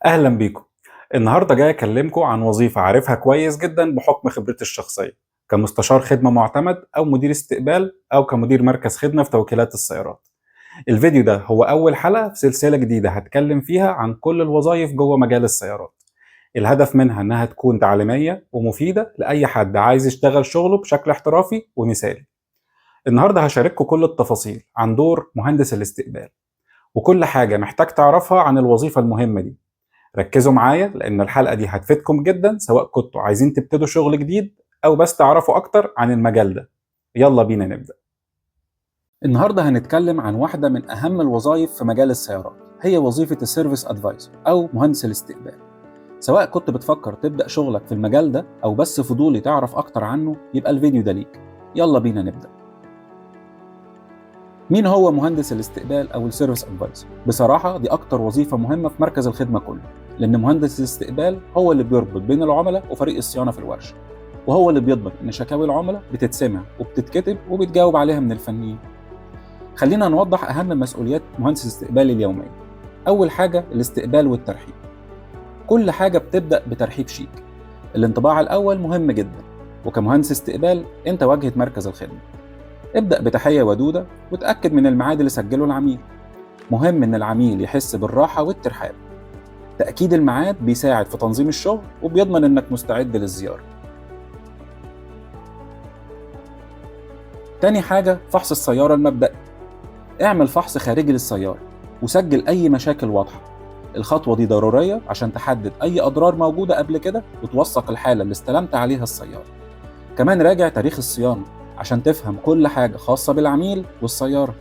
اهلا بيكم. النهارده جاي اكلمكم عن وظيفة عارفها كويس جدا بحكم خبرتي الشخصية كمستشار خدمة معتمد او مدير استقبال او كمدير مركز خدمة في توكيلات السيارات. الفيديو ده هو اول حلقة في سلسلة جديدة هتكلم فيها عن كل الوظائف جوه مجال السيارات. الهدف منها انها تكون تعليمية ومفيدة لاي حد عايز يشتغل شغله بشكل احترافي ومثالي. النهارده هشارككم كل التفاصيل عن دور مهندس الاستقبال وكل حاجة محتاج تعرفها عن الوظيفة المهمة دي. ركزوا معايا لان الحلقة دي هتفيدكم جدا، سواء كنتوا عايزين تبتدوا شغل جديد او بس تعرفوا اكتر عن المجال ده. يلا بينا نبدا. النهارده هنتكلم عن واحدة من اهم الوظائف في مجال السيارات، هي وظيفة ال service advisor او مهندس الاستقبال. سواء كنت بتفكر تبدا شغلك في المجال ده او بس فضولي تعرف اكتر عنه، يبقى الفيديو ده ليك. يلا بينا نبدا. مين هو مهندس الاستقبال او ال service advisor؟ بصراحة دي اكتر وظيفة مهمة في مركز الخدمة كله، لان مهندس الاستقبال هو اللي بيربط بين العملاء وفريق الصيانة في الورشة، وهو اللي بيضمن ان شكاوي العملاء بتتسمع وبتتكتب وبيتجاوب عليها من الفنيين. خلينا نوضح اهم مسؤوليات مهندس الاستقبال اليومية. اول حاجة الاستقبال والترحيب. كل حاجة بتبدا بترحيب شيك. الانطباع الاول مهم جدا، وكمهندس استقبال انت واجهه مركز الخدمة. ابدأ بتحية ودودة وتأكد من الميعاد اللي سجله العميل. مهم إن العميل يحس بالراحة والترحاب. تأكيد الميعاد بيساعد في تنظيم الشغل وبيضمن إنك مستعد للزيارة. تاني حاجة فحص السيارة المبدئي. اعمل فحص خارجي للسيارة وسجل أي مشاكل واضحة. الخطوة دي ضرورية عشان تحدد أي أضرار موجودة قبل كده وتوثق الحالة اللي استلمت عليها السيارة. كمان راجع تاريخ الصيانة عشان تفهم كل حاجة خاصة بالعميل والسيارة،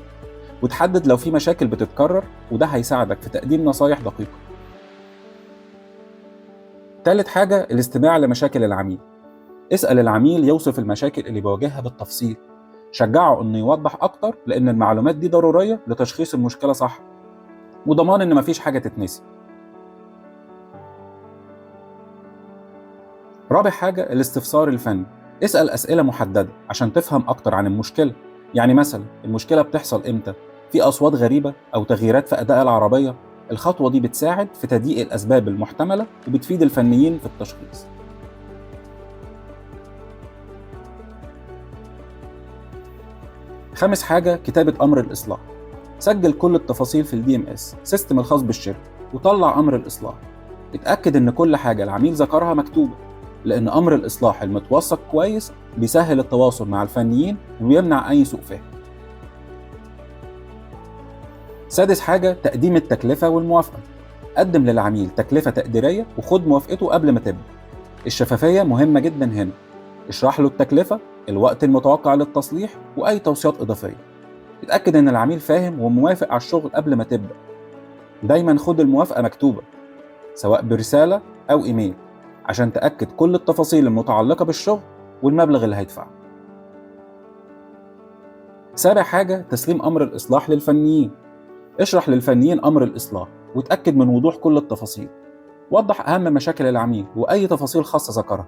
وتحدد لو في مشاكل بتتكرر، وده هيساعدك في تقديم نصايح دقيقة. تالت حاجة الاستماع لمشاكل العميل. اسأل العميل يوصف المشاكل اللي بيواجهها بالتفصيل. شجعه انه يوضح اكتر، لان المعلومات دي ضرورية لتشخيص المشكلة صح وضمان ان مفيش حاجة تتنسي. رابع حاجة الاستفسار الفني. اسأل أسئلة محددة عشان تفهم أكتر عن المشكلة. يعني مثلا المشكلة بتحصل إمتى؟ في أصوات غريبة أو تغييرات في أداء العربية؟ الخطوة دي بتساعد في تضييق الأسباب المحتملة وبتفيد الفنيين في التشخيص. خامس حاجة كتابة أمر الإصلاح. سجل كل التفاصيل في ال DMS system الخاص بالشركة وطلع أمر الإصلاح. اتأكد إن كل حاجة العميل ذكرها مكتوبة، لأن أمر الإصلاح المتوثق كويس بيسهل التواصل مع الفنيين وبيمنع أي سوء فهم. سادس حاجة تقديم التكلفة والموافقة. قدم للعميل تكلفة تقديرية وخد موافقته قبل ما تبدأ. الشفافية مهمة جدا هنا. اشرح له التكلفة، الوقت المتوقع للتصليح، وأي توصيات إضافية. اتأكد إن العميل فاهم وموافق على الشغل قبل ما تبدأ. دايما خد الموافقة مكتوبة سواء برسالة أو إيميل عشان تأكد كل التفاصيل المتعلقة بالشغل والمبلغ اللي هيدفعه. سابع حاجة تسليم أمر الإصلاح للفنيين. اشرح للفنيين أمر الإصلاح وتأكد من وضوح كل التفاصيل. وضح أهم مشاكل العميل وأي تفاصيل خاصة ذكرها.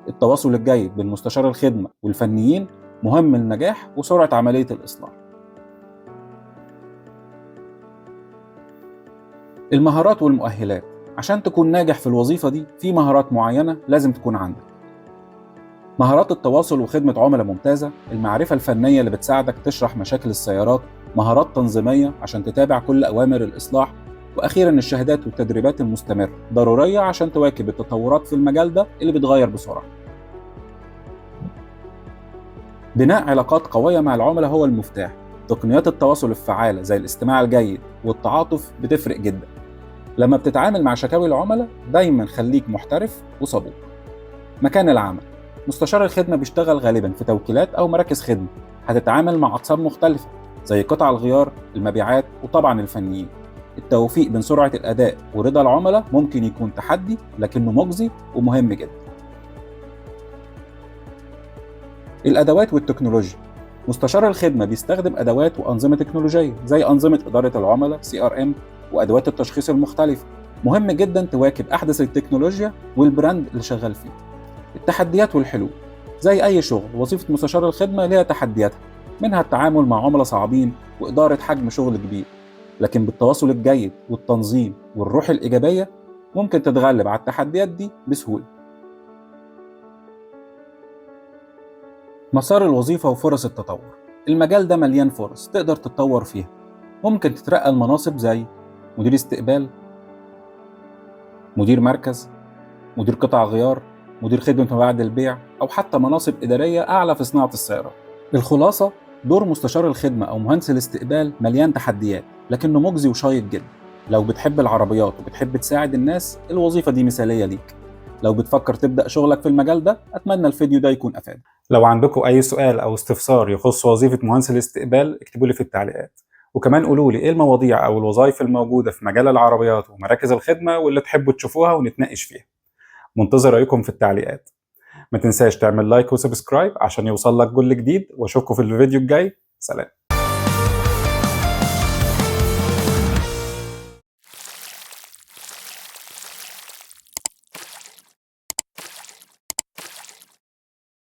التواصل الجيد بين مستشار الخدمة والفنيين مهم للنجاح وسرعة عملية الإصلاح. المهارات والمؤهلات. عشان تكون ناجح في الوظيفة دي في مهارات معينة لازم تكون عندك. مهارات التواصل وخدمة عملاء ممتازة، المعرفة الفنية اللي بتساعدك تشرح مشاكل السيارات، مهارات تنظيمية عشان تتابع كل أوامر الإصلاح، وأخيراً الشهادات والتدريبات المستمرة ضرورية عشان تواكب التطورات في المجال ده اللي بيتغير بسرعة. بناء علاقات قوية مع العملاء هو المفتاح. تقنيات التواصل الفعالة زي الاستماع الجيد والتعاطف بتفرق جداً. لما بتتعامل مع شكاوي العملاء دايما خليك محترف وصبور. مكان العمل. مستشار الخدمة بيشتغل غالبا في توكيلات أو مراكز خدمة. هتتعامل مع أقسام مختلفة زي قطع الغيار، المبيعات، وطبعا الفنيين. التوفيق بين سرعة الأداء ورضا العملاء ممكن يكون تحدي، لكنه مجزي ومهم جدا. الأدوات والتكنولوجيا. مستشار الخدمة بيستخدم أدوات وأنظمة تكنولوجية زي أنظمة إدارة العملاء CRM وأدوات التشخيص المختلفة. مهم جدا تواكب أحدث التكنولوجيا والبراند اللي شغال فيه. التحديات والحلول. زي أي شغل، وظيفة مستشار الخدمة ليها تحدياتها. منها التعامل مع عملاء صعبين وإدارة حجم شغل كبير، لكن بالتواصل الجيد والتنظيم والروح الإيجابية ممكن تتغلب على التحديات دي بسهولة. مسار الوظيفة وفرص التطور. المجال ده مليان فرص تقدر تتطور فيها. ممكن تترقى لمناصب زي مدير استقبال، مدير مركز، مدير قطع غيار، مدير خدمة ما بعد البيع، أو حتى مناصب إدارية أعلى في صناعة السيارات. الخلاصة، دور مستشار الخدمة أو مهندس الاستقبال مليان تحديات، لكنه مجزي وشيق جدا. لو بتحب العربيات وبتحب تساعد الناس، الوظيفة دي مثالية ليك. لو بتفكر تبدأ شغلك في المجال ده، أتمنى الفيديو ده يكون أفادك. لو عندكم أي سؤال أو استفسار يخص وظيفة مهندس الاستقبال، اكتبوا لي في التعليقات، وكمان قولوا لي إيه المواضيع أو الوظائف الموجودة في مجال العربيات ومراكز الخدمة واللي تحبوا تشوفوها ونتناقش فيها. منتظر رأيكم في التعليقات. ما تنساش تعمل like و subscribe عشان يوصل لك كل جديد، واشوفكم في الفيديو الجاي. سلام.